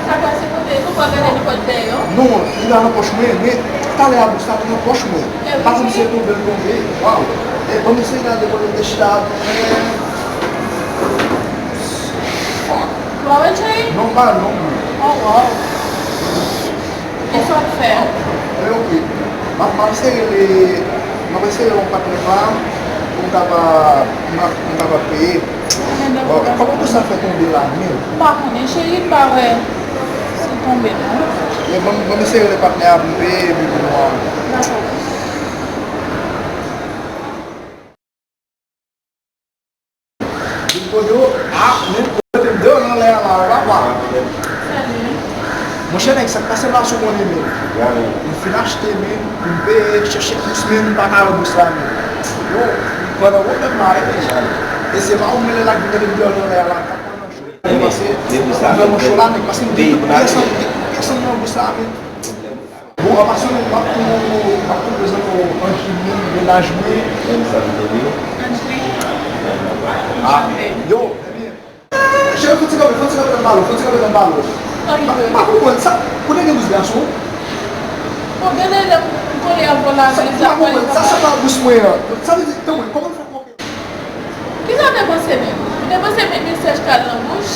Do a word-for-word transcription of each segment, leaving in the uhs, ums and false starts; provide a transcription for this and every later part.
Sa pase kote? Nou pa gade li pa t dèyè. Non, li pa nan pòch mwen, men talè a bous la te nan pòch mwen. Pa konn si se tonbe l tonbe. Waw. E ban m eseye gade kote l te chita a tou. Fuck. Ou pa wè l, cheri? Non, pa non. Oh, wow. Kisa w ap fè? Ebyen, oke. M ap, m ap eseye rele, m ap eseye yon patnè pa m pou m kapab, m ap, m kapab peye. Bon, kòman pou sa fè tonbe la menm? M pa konnen, cheri, m pa wè si l tonbe, non. Bon, ban m, ban m eseye rele patnè a pou m peye, epi pou nou a. Dakò. Vin kote w, a, men kote m deyò nan lè a la, papa. Salut. Monchè, nèg, sa k pase la sou konnen, men. M fin achte, men, pou m peye, chèche bous, men, m pa ka wè bous la, men. Yo, pandan pwoblèm la, e, e se pa ou mele la ki mete m deyò nan lè a la, ka pandan jou. Paske, m fè mwen cho la, nèg, paske m gen tout pyès an, gen tout pyès an nan bous la, men. Bon, an pasan, m ap tou, m ap tou prezante w Angeline, mennaj mwen. Menm sa m te di. Angeline. Ah, yo, ebyen. Cheri, fò ti kanpe, fò ti kanpe nan balon, fò ti kanpe nan balon. M pa, m pa konprann sa. Kote gen bous gason? Bon, gen de lè m kole avè w la, sa, m pa konprann sa, sa pa bous mwen an. Sa vle di, tanpri, kòman l fè koke? Kisa w te panse menm? Ou te panse menm mesaj k al nan bouch?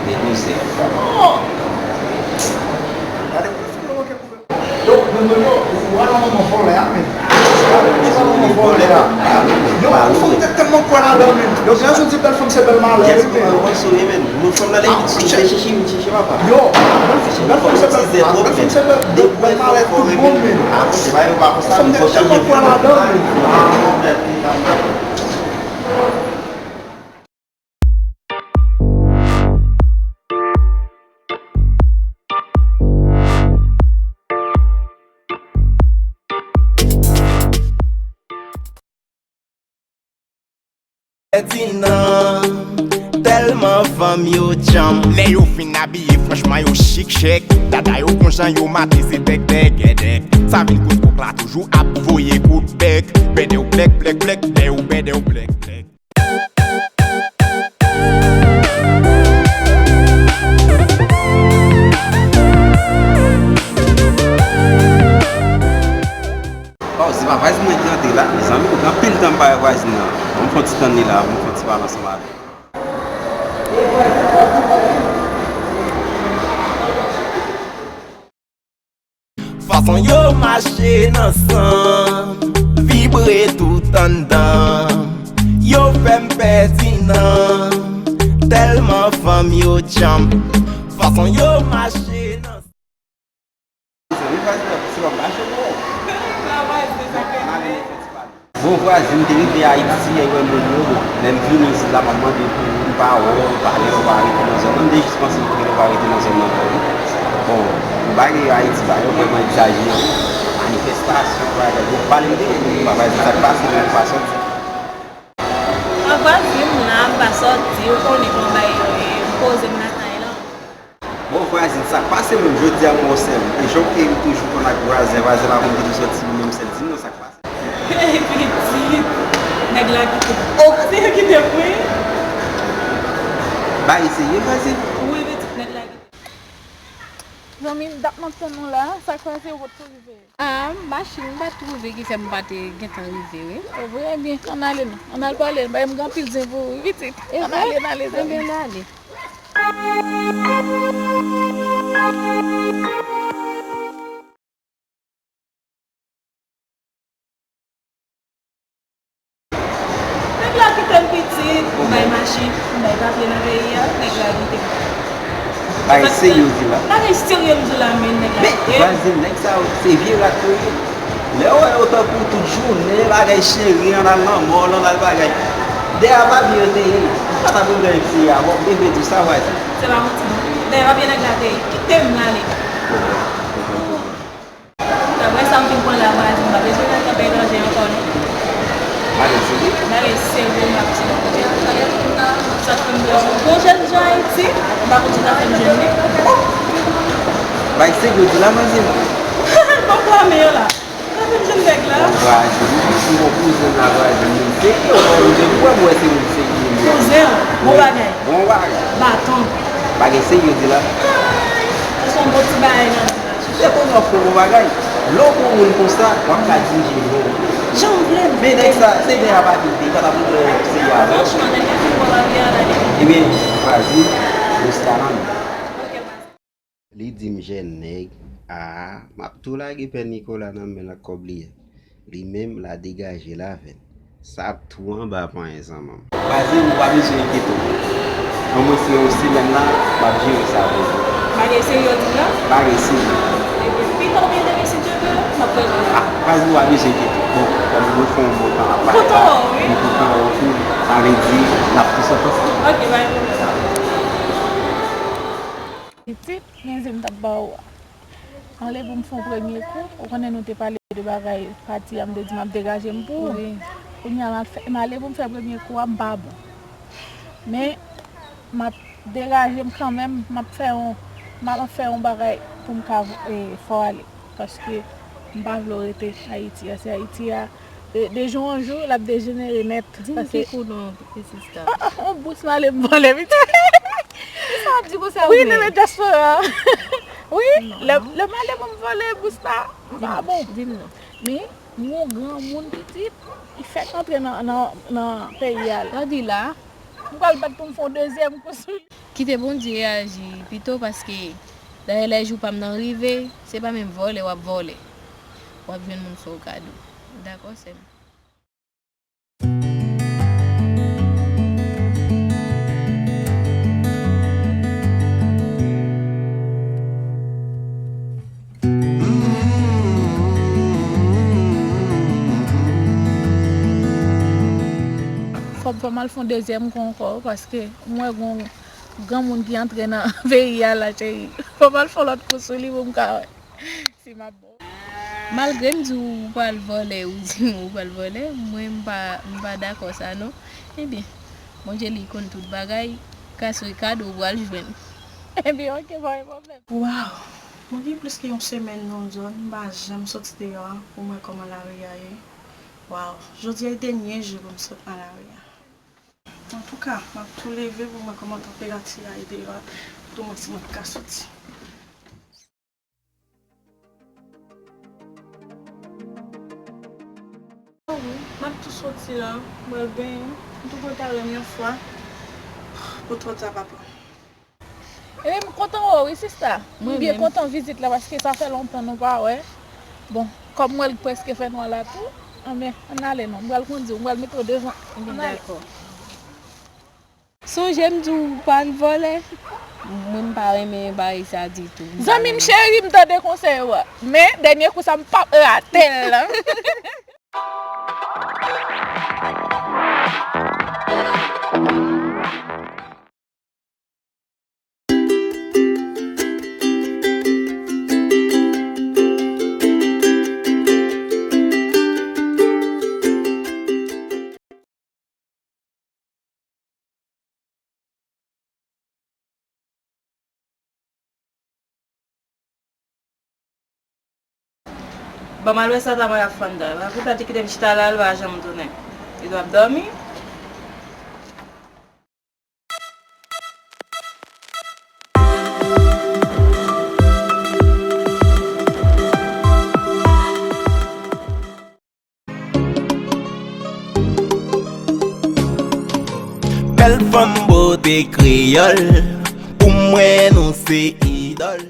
Depoze. Oh! Gade pou fè lòt kouvè. Yo, non, non, yo, ou ala manman vòlè a, men. Ou ala manman vòlè a. Yo, ou fanm te tèlman kwè ladan, men. Yo, gen yon di bèl fanm se bèl malè, wi, men. Mwen fanm nan lè vin sou fè chichi, vin chichi papa. Yo, bèl fanm se bèl, bèl fanm se bèl, bèl malè tout bon, men. Fanm te tèlman kwè ladan, men. Pètinan, tèlman fanm yo djanm. Lè yo fin abiye, franchman, yo chik chèk. Dada yo gon jan yo mate, se dèk, dèk, dèk. Sa vin koz kòk la toujou ap voye kout bèk. Bèdèw blèk, blèk, blèk, dèw bèdèw blèk, blèk. Oh, se pa vwazin mwen ki antre la, mezanmi. Gen anpil tan m pa wè vwazin nan. Ban m fè yon ti tann li la, ban m fè yon ti pale ansanm avè l. Fason yo mache nan san m, vibre tout anndan m. Yo fè m pètinan, tèlman fanm yo djanm. Fason yo mache nan san m. Mezanmi, vwazin nan, se pa mache non. Travay, se sa k fè. Bon, vwazin te rive Ayiti, e wè moun yo, bon, lè m vini isit la, m ap mande pou m pa wè w, pa lè w pa rete nan zòn nan, m te jis panse m konnen w pa rete nan zòn nan ankò, wi. Bon, m bagay Ayiti, bagay yo vrèman egzajere, wi. Manifestasyon, bagay, bon, pale m de ou, m pa di sa k pase, men m pa sòti. An vwazin m la, m pa sòti, ou konnen kòman bagay yo ye, m poze m lakay la. Bon, vwazin, sa k pase menm jodi a m wè w sèl. E jan w te toujou konn ak vwazen, vwazen pa konn kite w sòti, ou menm sèl, di m non sa k pase. Hey, pitit, nèg la kite m. Oh! Se yo kite m, wi. Bagay serye, vwazin? Wi, pitit, nèg la kite m. Zanmi m, dat m ap tann ou la, sa k pase ou potko rive? Ah, machin m pa t twouve ki fè m pa te gentan rive, wi. E vre, ebyen, ann ale non. Ann al pale, bay m gen anpil zen pou ou, wi, pitit. Ann ale, ann ale, zanmi. Ebyen, n ale. Nèg la kite m pitit, m bay machin, m bay papye nan peyi a, nèg la kite m. Bagay serye w di la. Bagay serye m di la, men nèg la kite m. Men, vwazin, nèg sa yo, se vye rat yo ye. Lè w wè yo tankou tout jounen, bagay cheri, ann al nan mòl, ann al bagay. Dèyè a papye yo te ye. Ou pa t ap regle nèg serye a, bon, m te vle di w sa, vwazin. Se pa manti, non. Dèyè papye nèg la te ye. Kite m, m ale. Daprè sa m fin konn la, vwazin, m pa bezwen nan kanpe etranje ankò, non. Bagay serye? Bagay serye, m ap di nou. Sa k fè m bezwen yon gon jèn jan Ayiti, m pa konn si ta fè m jwenn li. Bagay serye w di la, manzè. M ap klame yo la. M ap jwenn nèg la. Bon, vwazin, si gon kouzen la, vwazin, moun serye, w wè, m te wè, m wè se moun serye, men. Kouzen, bon bagay. Bon bagay. Baton. Bagay serye w di la. Lè w fè yon bon bagay, lè w pran yon moun konsa, w ap ka dirije l bon. Jan w vle m. Men nèg sa, se nèg la pa kite, li pa t ap montre w se avè w. Franchman, nèg la fin pran lavi a la, li. Ebyen, Pazi, Roustaman. Li di m jèn nèg, a, m ap tou lage Pè Nikola nan men l ak kòb li a. Li menm, l a degaje l avè n. Sa tou anba panyen zanmanm. Pazi, ou pa bezwen enkyete w. Omwen se yon semèn la, m ap jere sa pou ou. Bagay serye w di m la? Bagay serye. Ebyen, pita oubyen demen, si Dye vle, m ap fè jan. Ah, Pazi, ou pa bezwen enkyete w. Bon, kòm nou fè yon bon tan ap pale la, m kontan wè w, wi. M kontan wè w tou. Sa vle di, n ap tou sot ansanm. Ok, pa gen pwoblèm. Pitit, men zen m t ap ba w a. M ale pou m fè yon premye kou. Ou konnen nou te pale de bagay pati a, m te di m ap degaje m pou ou. Wi. Kounye a, m ap fè, m ale pou m fè premye kou a, m pa bon. Men, m ap degaje m kanmenm, m ap fè yon, m ap fè yon bagay pou m ka, e, fè w ale. Paske m pa vle w rete Ayiti a. Se Ayiti a, de, de jou an jou, l ap dejenere nèt. Di m ki kou non, pitit sista. Ah, ah, yon bous m ale m vòlè, pitit. Kisa w ap di konsa vre? Wi, nan dyaspora. Wi, lè, lè m ale pou m vòlè bous la, m pa bon. Di m non. Men, yon granmoun pitit, li fèk antre nan, nan, nan peyi a la. Sa di la? M pral bat pou m fè yon dezyèm kou sou li. Kite Bondye aji pito, paske dayè lè jou pa m nan rive, se pa menm vòlè w ap vòlè. W ap jwenn moun fè w kado. Dakò, sè m? Fò, fò m al fè yon dezyèm kou ankò, paske m wè gon granmoun ki antre nan peyi a la, cheri. Fò m al fè yon lòt kou sou li pou m ka wè si m ap bon. Malgre m di w ou pral vòlè, ou di m ou pral vòlè, mwen m pa, m pa dakò sa non. Ebyen, Bondye li konn tout bagay, ka sou kado ou pral jwenn. Ebyen, ok, pa gen pwoblèm. Waw! Mwen gen plis ke yon semèn nan yon zòn, m pa janm soti deyò a pou m wè kòman lari a ye. Waw! Jodi a e dènye jou pou m sot nan lari a. Antouka, m ap tou leve pou m wè kòman tanperati a ye deyò a, pou m wè si mwen ka soti. Wi, m ap tou soti la, m pral benyen, m tou prepare m yon fwa pou twòt sa pa pran. Ebyen, m kontan wè w wi, sista. M byen kontan vizit la, paske sa fè lontan nou pa wè. Bon, kòm m wè l prèske fè nwa la tou, anben, ann ale non, m pral kondi w, m pral mete w devan. Ann ale. Dakò. Sonje m di w pa n vòlè. Mwen m pa renmen bagay sa ditou. Zanmi m cheri, m tande konsèy ou a. Men, dènye kou sa m p ap rate l. Ban m al wè sa Tamara ap fè anndan. Epa poutèt li kite m chita la, li pa janm tounen. Li dwe ap dòmi. Bèl fanm bote kreyòl, pou mwen nou se idòl.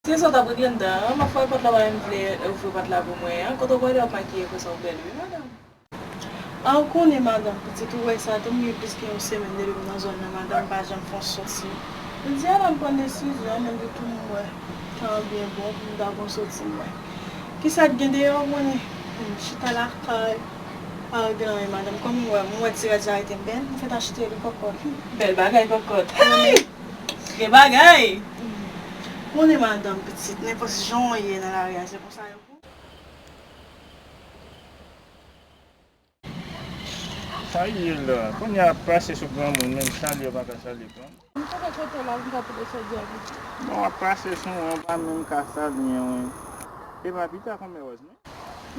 Se sa w t ap regle anndan an, m ap fè pòt la, pa menm vle ouvri pòt la pou mwen an. Kote w prale w ap makiye konsa w bèl wi, madanm. A, ou konnen, madanm, pitit ou wè sa tou, m gen plis ke yon semèn depi m nan zòn nan, madanm, m pa janm fè yon soti. M di, ala m pran desizyon an, men m di tou m wè tan an byen bon pou m ta pran soti m wè. Kisa k gen deyò, ou konnen? M chita lakay, pa regle anyen, madanm. Kòm ou wè, m wè ti rad sa rete m bèl, m fèk achte li kòkòt. Bèl bagay, kòkòt. Hey! Gen bagay! Ou konnen, madanm, pitit, nenpòt jan w ye nan lari a, se konsa yo. Sa ye la? Kounye a ap pase sou granmoun, menm salye w pa ka salye granmoun. M tonbe kote w la, m ka tonbe sou di a pitit. Bon, w ap pase sou mwen, w pa menm ka salye mwen. Epa pita konbyen wòz mwen?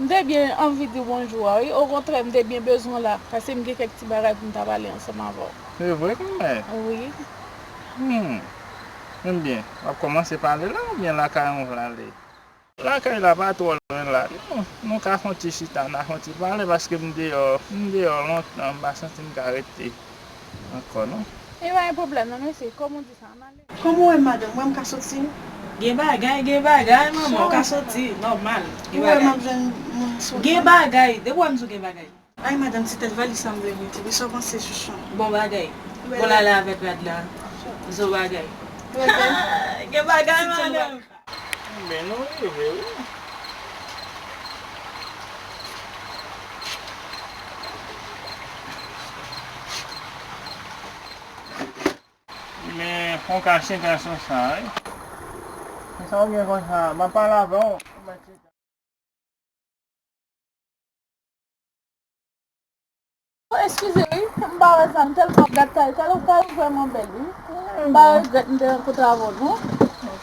M te byen anvi di w bonjou a, wi. Okontrè, m te byen bezwen w la, paske m gen kèk ti bagay pou m ta pale ansanm avè w. Se vre, kòmè? Wi. Hmm. Ebyen, w ap kòmanse pale la oubyen lakay ou vle ale? Lakay la pa twò lwen la non. Nou ka fè yon ti chita, n a fè yon ti pale paske m deyò, m deyò lontan, m pa santi m ka rete ankò non. E pa gen pwoblèm non, mesye. Kòm ou di sa, ann ale. Kòman w wè m, madanm? W wè m ka soti? Gen bagay, gen bagay, manman. Ou ka soti, nòmal. Ou wè m ap jwenn moun soti? Gen bagay. Depi w wè m di w gen bagay. Ay, madanm, ti tèt valiz sa m vle mete. Kisa w panse, chouchou? Bon bagay. Bon, l ale avèk rad la. Zo bagay. Gen bagay, madanm. Men nou rive, wi. Men, fò w kache gason sa, wi. Se sa w gen konsa, m ap pale avè w. Oh, eskize wi, m pa wè sa, m tèlman ap gad kay, kay ou kay ou vrèman bèl wi. M pa regrèt m te rankontre avè w non.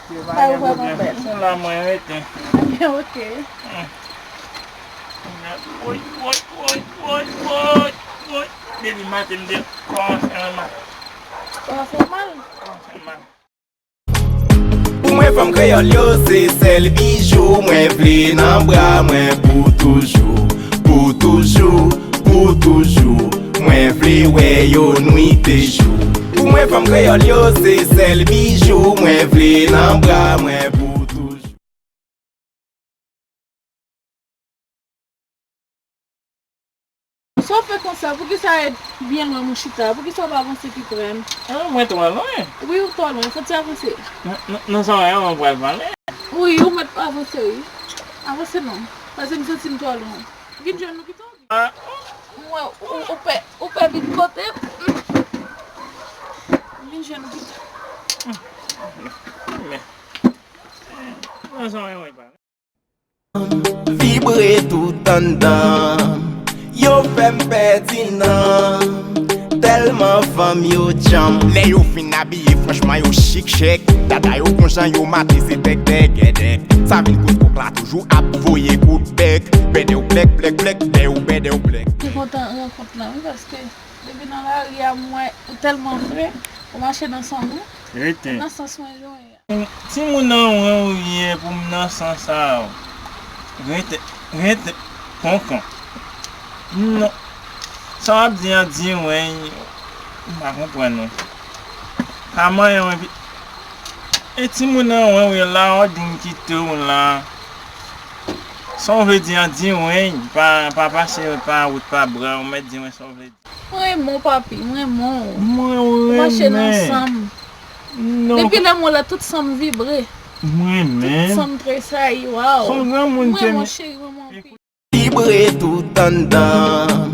Kay ou vrèman bèl. Se la mwen rete. Ebyen, oke. Woy, woy, woy, woy, woy, woy. Depi maten m te kòmanse fè mal. Kòmanse fè mal? Kòmanse fè mal. Pou mwen fanm kreyòl yo se sèl bijou mwen vle nan bra mwen pou toujou, pou toujou, pou toujou. Mwen vle wè yo nwit e jou. Pou mwen fanm kreyòl yo se sèl bijou mwen vle nan bra mwen pou toujou. Sa w fè konsa? Poukisa w ret byen lwen m ou chita? Poukisa w pa avanse pi pre? Ah, mwen twò lwen. Wi, ou twò lwen. Fò w ti avanse. Nan, nan, nan zòrèy an, mwen pral pale. Wi, ou mèt avanse, wi. Avanse non. Paske m santi m twò lwen. Vin jwenn nou pito. Ah. M wè ou, ou pè, ou pè vin kote m. Vin jwenn nou pito. Men. Nan zòrèy an, mwen pale. Vibre tout anndan m, yo fè m pèdi nanm, tèlman fanm yo djanm. Lè yo fin abiye, franchman, yo chik chèk. Dada yo gon jan yo mate, se dèk dègèdèk. Sa vin koz kòk la toujou ap voye kout bèk. Bèdèw blèk, blèk, blèk, bèdèw bèdèw blèk. Te kontan rankont lan, wi, paske depi nan lari a, m wè ou tèlman fre, ou mache nan san m, wi. Rete. Nan sans mwen jwenn. Timoun an wen ou ye pou m nan sans sa a. Rete, rete, konkan. Non. Sa w ap di an di wen, m pa konprann ou. Pa manyen wen pi. E timoun an wen ou ye la, ou di m kite w la. Sa w vle di an di wen, pa, pa pase pa wout pa bra, ou mèt di wen sa w vle di. Mwen renmen w, papi, mwen renmen w. Mwen renmen. Ou mache nan san m. Non. Depi lè m wè w la, tout san m vibre. Mwen renmen. Tout san m tresayi, waw. Son granmoun. Mwen renmen w, cheri, mwen renmen w anpil. Vibre tout anndan m,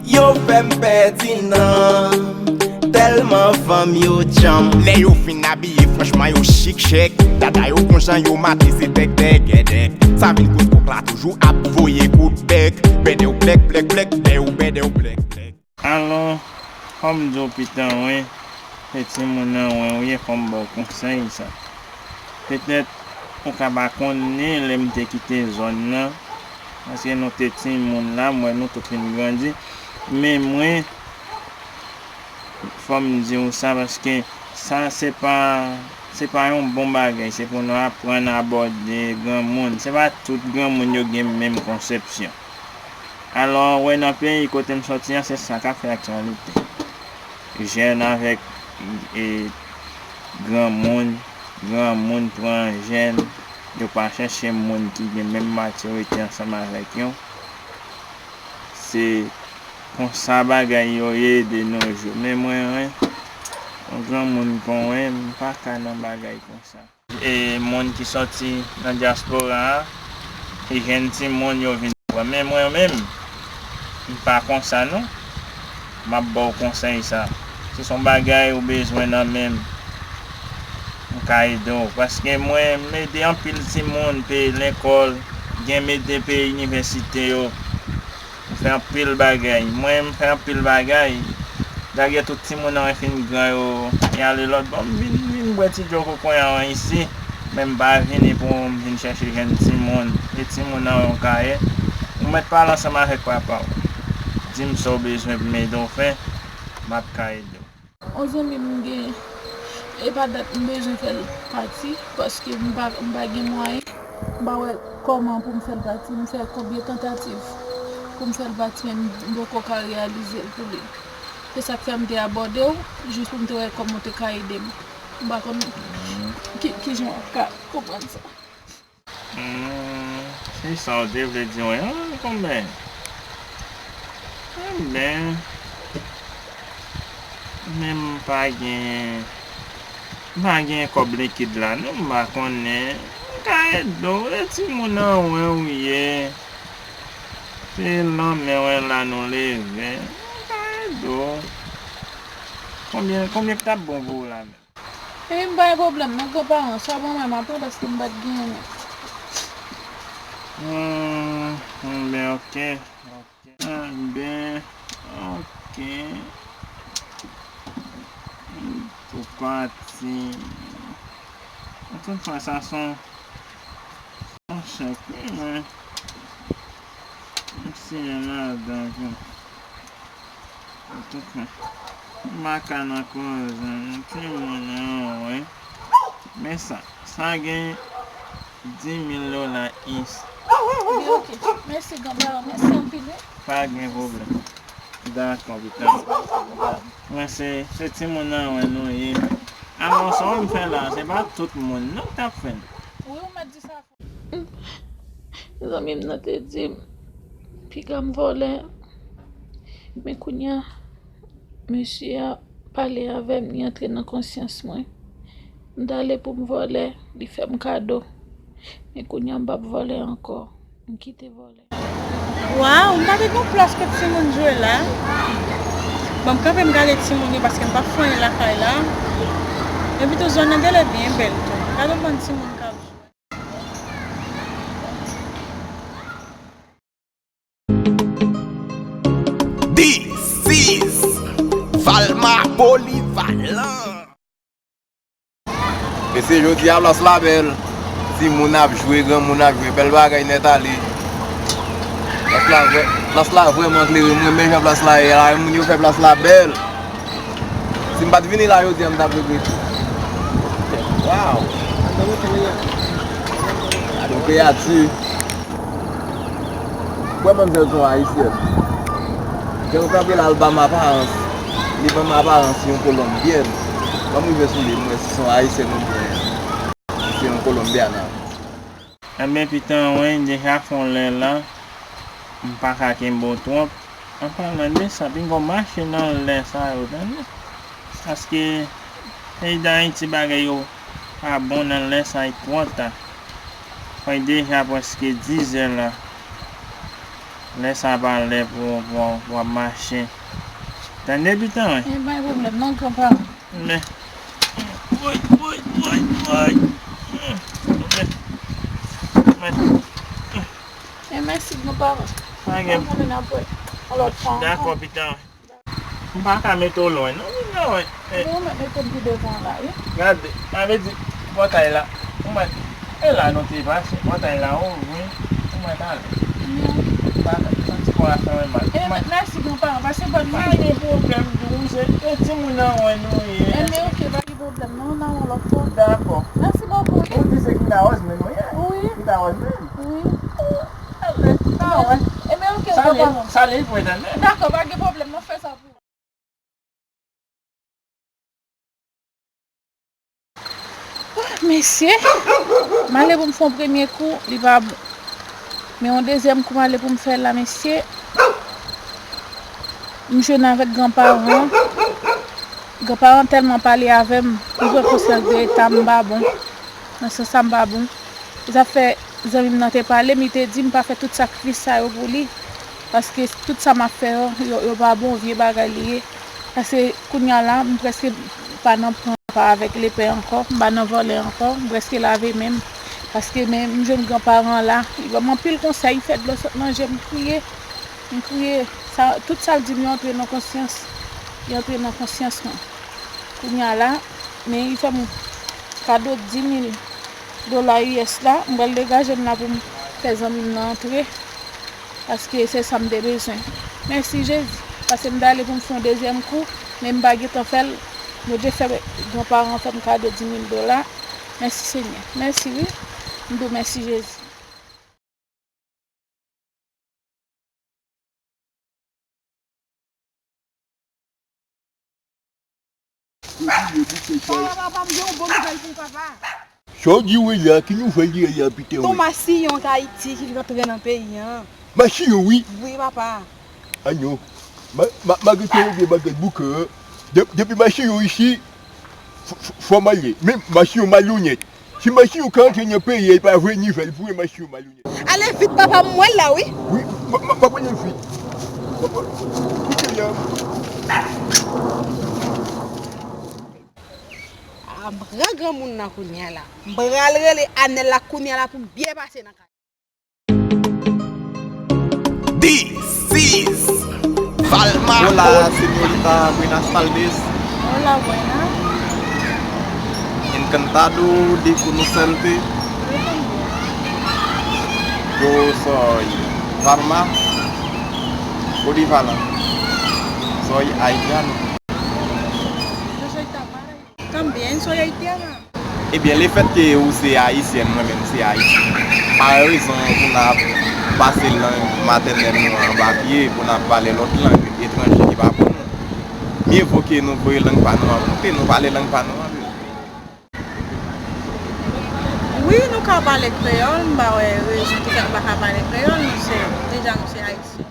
yo fè m pèdi nanm, tèlman fanm yo djanm. Lè yo fin abiye, franchman, yo chik chèk. Dada yo gon jan yo mate, se dèk dègèdèk. Sa vin koz kòk la toujou ap voye kout bèk. Bèdèw blèk, blèk, blèk, bèdèw bèdèw blèk, blèk. Alò, fò m di w pita wen, se timoun nan wen ou ye, fò m ba w konsèy sa. Petèt, ou ka pa konnen lè m te kite zòn nan, paske nou te timoun la, m wè nou tout fin grandi, men mwen, fò m di w sa, paske sa se pa, se pa yon bon bagay, se pou nou aprann abòde granmoun. Se pa tout granmoun yo gen menm konsèpsyon. Alò, w wè nan peyi kote m sòti an, se sa k ap fè aktyalite. Jèn avèk, e, granmoun, granmoun pran jèn, yo pa chèche moun ki gen menm matirite ansanm avèk yo. Se konsa bagay yo ye de nos jours. Men mwen, wen, yon granmoun kon mwen, m pa ka nan bagay konsa. E moun ki sòti nan dyaspora a, e jèn timoun yo vin pran. Men mwen menm, m pa konsa non. M ap ba w konsèy sa. Si se yon bagay ou bezwen nan men m, m ka ede w. Paske mwen, m ede anpil timoun peye lekòl, gen m ede peye inivèsite yo. M fè anpil bagay. Mwen, m fè anpil bagay. Dayè tout timoun an fin gran yo, y ale lòt bò. M vin, vin bwè ti dlo kokonya an isi. Men m pa vini pou m vin chèche jèn timoun. E timoun nan yon kaye. Ou mèt pale ansanm avèk papa w. Di m sa w bezwen pou m ede w fè. M ap ka ede w. On zanmi m gen, E pa dat m bezwen fè l pati, paske m pa, m pa gen mwayen. M pa wè kòman pou m fè l pati. M fè konbyen tantativ pou m fè l pati, men m poko ka reyalize l pou li. Se sa k fè m te abòde w, jis pou m te wè kòman w te ka ede m. M pa konn ki, kijan w ap ka konprann sa. Hmm, se sa w te vle di mwen an, konbyen? Enben, men m pa gen, m pa gen kòb likid la non, m pa konnen. M ka ede w, e timoun an wè w ye. Se lanmè w la nou leve. M ka ede w. Konbyen, konbyen k t ap bon pou w la menm? Epi m pa gen pwoblèm non, granparan, sa ban mwen m ap pran paske m pa t genyen. Hmm, hmm, ben, ok, ok. Ah, ben, ok. Pou pati. An tout fwa, sa se yon, yon chèk, wi, mwen. M siyen ladan, wi. Antouka, m pa ka nan koze, non, timoun an, wi. Men sa, sa gen dis mil dola is. Ebyen, ok. Mèsi, granparan. Mèsi anpil, wi. Pa gen pwoblèm. Dakò, pitit. Mwen se, se timoun an, wi, nou ye. Alò, sa w vin fè la, se pa tout moun, non, k t ap fè l. Wi, ou mèt di sa. Zanmi m nan te di m, piga m vòlè. Men kounye a, mesye a pale avè m, li antre nan konsyans mwen. M t ale pou m vòlè, li fè m kado. Men kounye a, m p ap vòlè ankò. M kite vòlè. Waw, m pa te gen plas pou timoun jwe la. Bon, m kanpe m gade timoun yo paske m p ap fè anyen lakay la. Epi tou zòn nan genlè byen bèl tou. Gade yon bann timoun k ap jwe. This is Valma Polyvalent. Mesye, jodi a plas la bèl. Timoun ap jwe, granmoun ap jwe, bèl bagay nèt ale. Plas la vrè-, plas la vrèman klere. Mwen renmen jan plas la ye la. Moun yo fè plas la bèl. Si m pa t vini la jodi a, m t ap regrete. Waw! Gade yon kreyati. Kwè manmzèl se yon Ayisyèn. Jan nou kanpe la, l ban m aparans. Li ban m aparans yon Kolonbyèn. Lè m rive sou li, m wè si se yon Ayisyèn oubyen si se yon Kolonbyana. Enben, pitit mwen, deja fè yon lè la, m pa ka kenbe w twòp. An palan de sa, pinga w mache nan lè sa yo, tande. Paske peyi Dayiti bagay yo pa bon nan lè sa, li twò ta. Fè deja prèske diz è la. Lè sa pa lè pou, pou, pou w ap mache. Tande, pitit mwen? E pa gen pwoblèm non, granparan. Men. Woy, woy, woy, woy. Men. Men. E mèsi, granparan. Pa gen. N ap vin apre. Yon lòt fwa ankò. Dakò, pitit mwen. M pa ka mete w lwen, non, wi, non, wi. Men ou mèt mete m pi devan la, wi. Gade, sa vle di, pòtay la, ou mèt, e la nou te pase, pòtay la ouvri, ou mèt ale. M pa santi kò a fè mwen mal. E mèsi, granparan, pase bòn mwen. Pa gen pwoblèm, douz, e timoun nan wè nou ye. Enben, ok, pa gen pwoblèm, non, n a wè lòt fwa. Dakò. Mèsi bokou, wi. Ou di se Kita Rosmèn ou ye? Wi. Kita Rosmèn? Wi. Enben, ok, granparan. Sali, sali pou entènèt. Dakò, pa gen pwoblèm, n ap fè sa pou ou. Mesye, m ale pou m fè yon premye kou, li pa bon. Men yon dezyèm kou m ale pou m fè l la, mesye. M jwenn avèk granparan. Granparan tèlman pale avè m, m pran konsyans de eta m pa bon. Nan sans sa m pa bon. E sa fè zanmi m nan te pale m, li te di m pa fè tout sakrifis sa yo pou li. Paske tout sa m ap fè yo, yo, yo pa bon, vye bagay li ye. Paske kounye a la, m prèske pa nan pran pa avèk lepè ankò, m pa nan vòlè ankò, m prèske lave men m. Paske men m jwenn granparan la, li ban m anpil konsèy, li fè dlo sot nan je m, m kriye. M kriye. Sa, tout sa l di m yo antre nan konsyans. Li antre nan konsyans mwen. Kounye a la, men li fè m kado dis mil dola U S la, m pral degaje m la pou m fè zanmi m nan antre. Paske se sa m te bezwen. Mèsi Jezi. Paske m t ale pou m fè yon dezyèm kou, men m pa gentan fè l. Bondye fè granparan fè m kado di mil dola. Mèsi Senyè. Mèsi wi. M di w mèsi Jezi. Papa, papa, m gen yon bon nouvèl pou w, papa. Sa w di wi la, ki nouvèl li ye la, pita wi? Ton Masiyon t Ayiti ki rantre nan peyi an. Masiyon, wi. Wi, papa. A non. Ma, ma, malgre ke yo gen bagay bouke, de, depi Masiyon isi, f, f, fò m ale. Men Masiyon malonèt. Si Masiyon ka antre nan peyi a, li pa voye nivèl pou mwen, Masiyon malonèt. Ale vit, papa, m wè l la, wi. Wi, m, m, m ap ale vit. Koute la. A, m pran granmoun nan kounye a la. M pral rele Anèl la kounye a la pou m byen pase nan kay. This is Valma. Hola, señorita. Buenas tardes. Hola, buenas. Encantado de conocerte. Yo también. Yo soy Valma. Boliviano. Soy haitiano. Yo soy Tamara. También soy haitiana. Ebyen, lefètke ou se ayisyèn, mwen menm se ayisyen, pa rezon pou n ap pase lang matènèl nou an anba pye, pou n ap pale lòt lang etranje ki pa pou nou. Mye vo ke nou voye lang pa nou an moute, nou pale lang pa nou an plis. Wi, nou ka pale kreyòl, m pa wè rezon ki fè nou pa ka pale kreyòl, nou se, deja nou se ayisyen.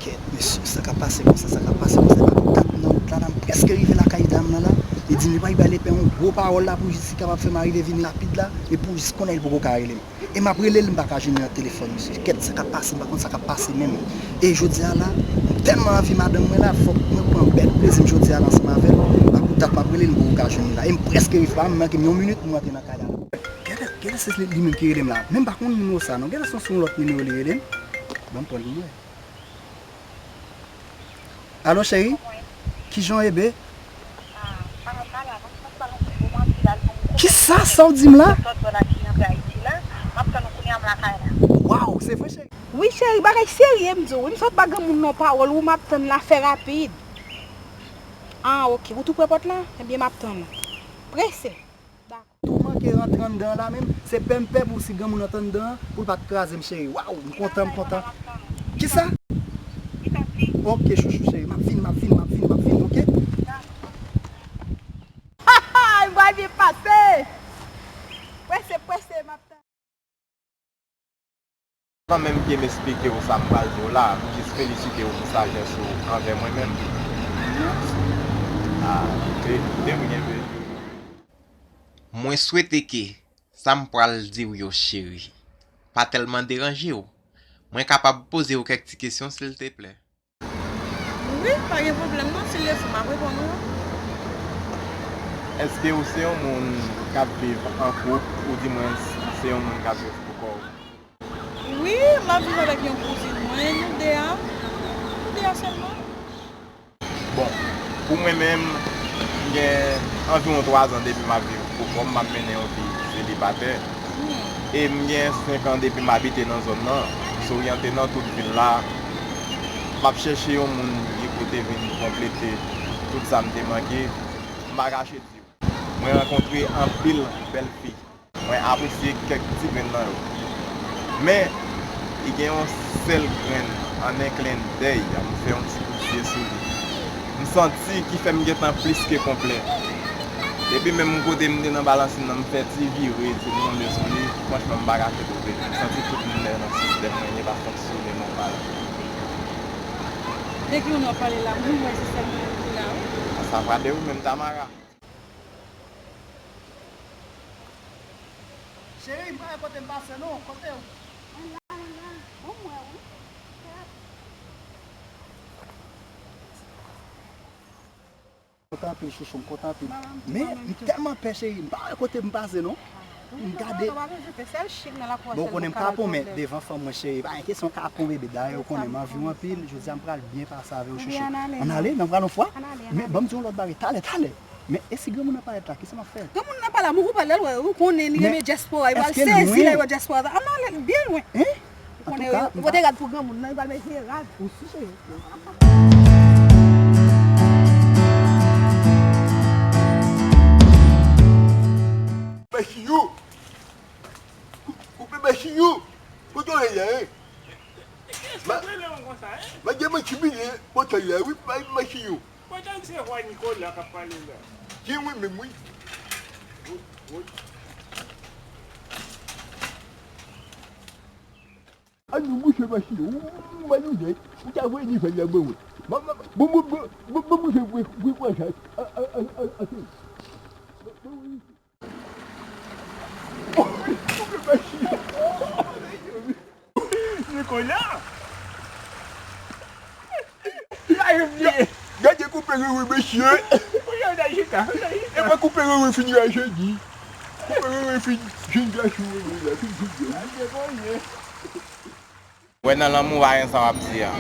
Kèt, mesye, sa ka pase konsa, sa ka pase konsa, epa dat nan wout la, la, m prèske rive lakay dam nan la. Li di m li pral bay lepè yon gwo pawòl la pou jis li kapab fè m arive vini rapid la, e pou jis kounye a li poko ka rele m. E m ap rele l, m pa ka jwenn li nan telefòn, mesye. Kèt, sa k ap pase, m pa konn sa k ap pase menm. E jodi a la, m tèlman anvi madanm mwen la, fòk mwen pran bèl plezi m jodi a la ansanm avè l. M ap pou dat m ap rele l, m poko ka jwenn li la. E m prèske rive, pa menm manke m yon minit, m rantre nan kay la. Gade, gade se li, li menm ki rele m la. Men m pa konn nimewo sa non. Gade se yon lòt nimewo li rele m. Ban m pran l pou m wè. Alo, cheri? Kijan w ye, be? Kisa sa w di m la? Waw, se vre, cheri? Wi, cheri, bagay serye, m di w. Wi, m sot ba granmoun nan pawòl, wi, m ap tann la, fè rapid. Ah, ok, ou tou pre pòt la? Ebyen, m ap tann ou. Prese. Dakò. Tou manke rantre anndan an la menm, se pè m pè pou si granmoun nan t anndan an, pou l pa t kraze m, cheri. Waw, m kontan, m kontan. Kisa? Ok, chouchou, cheri, m ap vini, m ap vini, m ap vini, m ap vini, ok? Haha, m pral byen pase! Prese, prese, m ap tann. Anvan menm ke m esplike w sa m pral di w la, m jis felisite w pou sajès ou anvè mwen menm. Ah, de, de rien, baby. Mwen swete ke sa m pral di w yo, cheri, pa tèlman deranje w. Mwen kapab poze w kèk ti kesyon, silteplè? Wi, pa gen pwoblèm non, si l reponn m ap reponn ou. Èske ou se yon moun k ap viv an koup, oudimwens se yon moun k ap viv pou kò w? Wi, m ap viv avèk yon kouzin mwen, nou de a, nou de a sèlman. Bon, pou mwen menm, m gen anviwon twazan depi m ap viv pou kò m, m ap mennen yon vi selibatè. Hmm. E m gen senk an depi m abite nan zòn nan, m soryante nan tout vil la. M ap chèche yon moun ki pote vin konplete tout sa m te manke. M pa kache di w, mwen rankontre anpil bèl fi. Mwen apresye kèk ti grenn nan yo. Men, li gen yon sèl grenn, an en klen dèy, m fè yon ti kout zye sou li. M santi ki fè m gentan plis ke konplè. Depi menm kote m te nan balansin nan, m fè ti vire, ti tonbe sou li. Franchman, m pa kache kote. M santi tout moun nan sistèm mwen, li pa fonksyone nòmal. De ki moun w ap pale la? Moun wè sistèm mwen ki la, wi. Sa va de ou menm, Tamara. Cheri, m pa wè kote m pase non, kote w? Mwen la, mwen la. Bon, mwen wi. Kontan anpil, chouchou, m kontan anpil. Men, m tèlman pè, cheri, m pa wè kote m pase non. M gade. Bon, ou konnen m kapon, men devan fanm mwen, cheri, pa gen kesyon kapon, bebe. Dayè, ou konnen m anvi w anpil. Jodi a, m pral byen pase avè w, chouchou. Ann ale, n ap pral yon fwa. Men ban m di yon lòt bagay. Talè, talè. Men e si granmoun nan parèt la, kisa m ap fè? Granmoun nan pa la, mou pa lè l wè, ou konnen li renmen dyaspora, li pral sezi lè l wè dyaspora. Ann ale, byen lwen. Ou konnen, ou te gad pou granmoun nan, li pral mete rad. Ou si cheri. Mèsi yo. Koupe mèsi yo. Kote w ye, hein? Madye mwen ti bile, kote w ye, wi, mèsi yo. Potan se vwa Nikola k ap pale la. Gen wi menm wi. An nou mouche masin ou, ou malouzè, ou ta voye nivèl la ban mwen. Bon, bon, bon, bon, bon, mouche, wi, wi, wi, sa. Nikola! Gade koupe rere mesye. Epa koupe rere fin raje di. Koupe rere fin jin gason rere la fin jin. Wè nan lanmou pa gen sa w ap di a.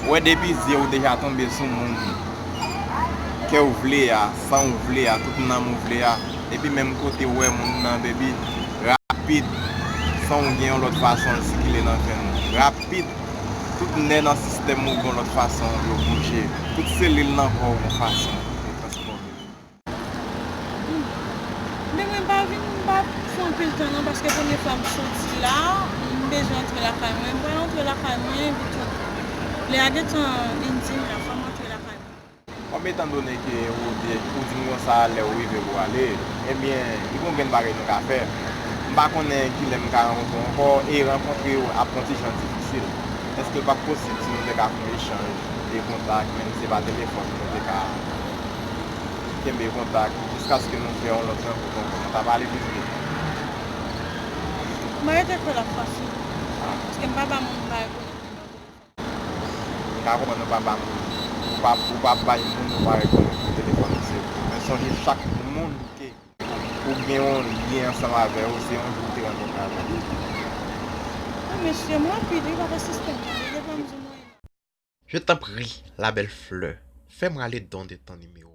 Wè depi zye w deja tonbe sou moun. Kè w vle a, san w vle a, tout nanm ou vle a. Epi menm kote w wè moun nan, baby, rapid, san w gen yon lòt fason l sikile nan venn ou. Rapid, tout nè nan sistèm ou gen yon lòt fason yo bouje. Tout selil nan kò w gen fason yo transfòme. Men mwen pa vin, m pa fè anpil tan non, paske premye fwa m soti la, m bezwen antre lakay mwen. M pral antre lakay mwen, epi tou, lè a gentan vin di m la, fò m antre lakay mwen. Bon, etandone ke ou di, ou di m konsa lè ou rive pou ale, ebyen, li gon grenn bagay nou ka fè. M pa konnen kilè m ka rankontre w ankò, e rankontre w ap yon ti jan difisil. Èske l p ap posib si nou te ka fè yon echanj de kontak, menm si se pa telefòn, nou te ka kenbe kontak jiskaske nou fè yon lòt rankont ankò. Nou ta pale pi vre. Mwen rete kwè l ap fasil. Paske m pa ba moun bagay konnen. M ka konprann ou pa ba moun, ou pa, ou pa bay moun ou pa rekonèt pou telefòn ou se vre. Men sonje chak moun ke ou gen yon lyen ansanm avè yo, se yon jou ou te rankontre avè l. Wi, mesye, m rapid wi, pa fè sistèm nan, li devan m di mwen. Je t'en prie, la belle fleur, fais-moi le don de ton numéro.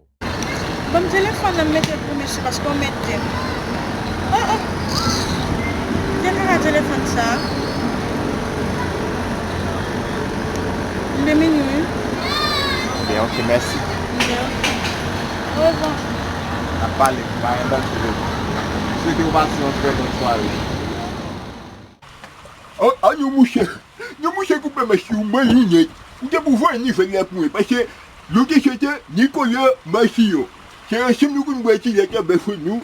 Ban m telefòn nan, m mete l pou misye paske w mete m. Oh, oh. Gen kaka telefòn sa. M byen minui wi. Byen, ok, mèsi. M byen, ok. Orevwa. N ap pale, pa gen danje. M swete w pase yon trè bòn sware. An, an, yon mouche, yon mouche koupe mèch ou, mwen linèt. Ou te pou voye nivèl la pou mwen, paske nou te swete Nicolas Massillon. Se ansanm nou konn bwè ti lèt la bèf nou.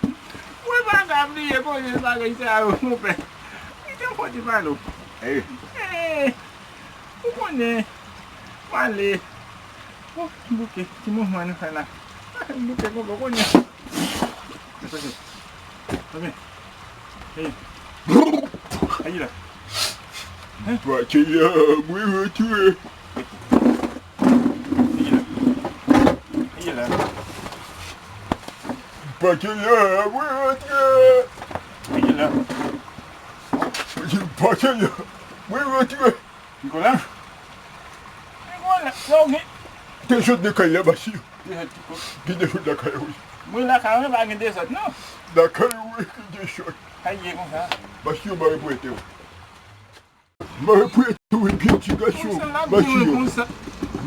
Mwen pa ka bliye koze bagay sa yo, monpè. Kite m fon ti pale w. Ey. Ey, ou konnen, m ale. Oh, bouke, ti mouvman nou fè la. Ah, bouke, bouke, konnen. Attention. Attention. Hey. Ayi la. Hein? Pati la, mwen retire. Ayi la. Ayi la. Pati la, mwen retire. Ayi la. Pati la, mwen retire. Nikola? Nikola, sa w gen? Dezòd nan kay la, Basi. Dezòd ki kote? Gen dezòd lakay ou wi. Mwen lakay mwen pa gen dezòd non. Lakay ou wi, gen dezòd. Sa l ye konsa? Basi, yo mare pwete w. Mare pwete w wi, piti gason. Basi, yo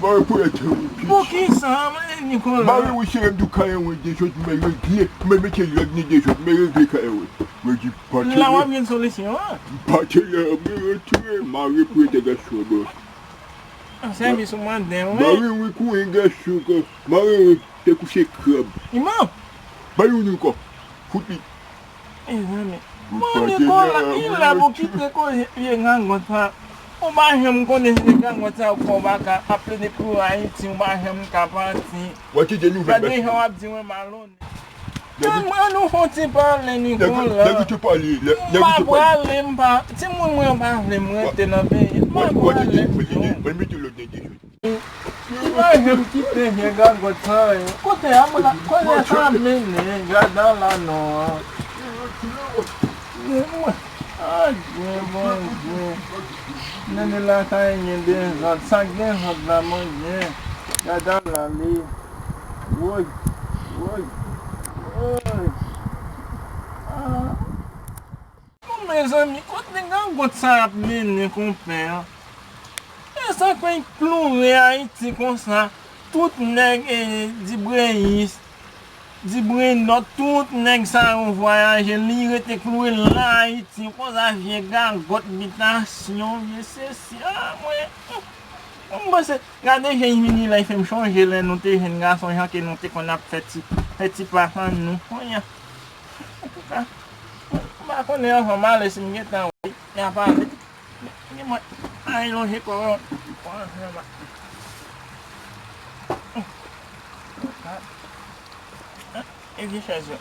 mare pwete w wi, piti. Poukisa, mwen, Nikola? Mare wi, se lè m di w kay an wi, dezòd, mwen regle, mwen mete lòd nan dezòd, mwen regle kay an wi. Mwen di, pati la w ap jwenn solisyon an. Pati la, mwen retire, mare pwete gason an. An sèvis ou mande, wi. Mare wi, kou yon gason kon. Mare wi, te kouche krab. Iman! Ba yon nou kon. Fout li. Mezanmi. Bon, Nikola, li lè pou kite koze vye gangot sa. Ou pa janm konnen se gangot sa ou fè, ou pa ka ap plede pou Ayiti, ou pa janm ka pati. Gade jan w ap di mwen malonèt. An, an nou fon ti pale, Nikola. Nèg ou te pale, nèg ou te pale. M pa prale, m pa, timoun mwen pa vle m rete nan peyi. M pa prale. Mwen mete lòd nan dezòd. Ou pa janm kite vye gagot sa yo. Kote a, mwen la, kote sa mennen, gade la non an. Adje Bondye. Nene lakay gen dezòd. Sa k dezòd la, Bondye? Gad al ale. Woy, woy, woy. Ah. Bon, mezanmi, kot nèg gagòt sa ap mennen konpè an? E sa kwè kloure Ayiti konsa, tout nèg, eh, dibreyis, dibrenòt, tout nèg sa yo vwayaje, li rete kloure la Ayiti, konsa vye gagòt bitasyon, vye sesi, ah, mwen, m panse, gade jan l vini la, li fè m chonje lè nou te jèn gason, jan ke nou te konn ap fè ti, fè ti pa an nou, kounye a. Antouka, m pa konnen anvan m ale si m gentan wè y ap ale. Men mwen, ay lonje kò w. E vye chèz yo.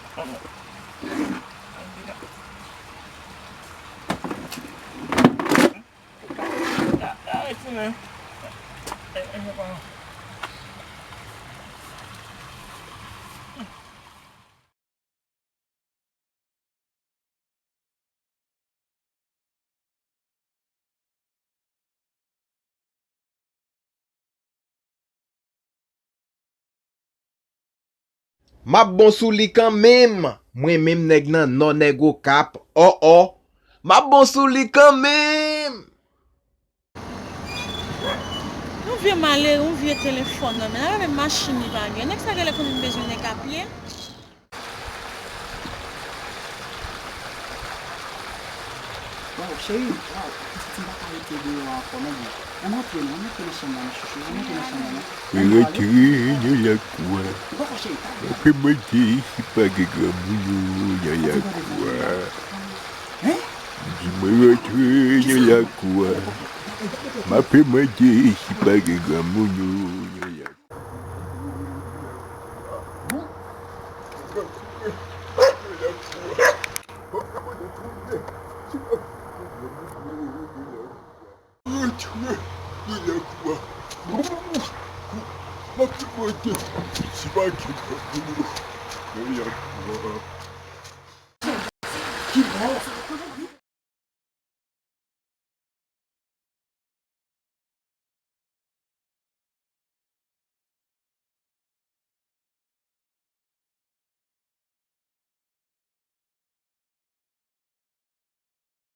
M ap bon sou li kanmenm. Mwen menm nèg nan nò, nèg Okap, ò, ò. M ap bon sou li kanmenm. Yon vye malere, yon vye telefòn nan men l. Ala menm machin li pa gen. Nèg sa genlè konn vin bezwen nèg a pye. Waw, cheri, waw, pitit m pa ka rete deyò a ankò non, byen. Ann rantre non, ann rantre nan chanm nan, non, chouchou, ann rantre nan chanm nan, non. Ann ale. Rantre nan lakou a. Bòkò, cheri, pa. Mwen pe mande si pa gen granmoun yo nan lakou a. Hein? Di mwen rantre nan lakou a. M ape mande si pa gen granmoun yo nan lakou a. Rantre nan lakou a. M ap mande si pa gen granmoun yo nan lakou a. Ki bò?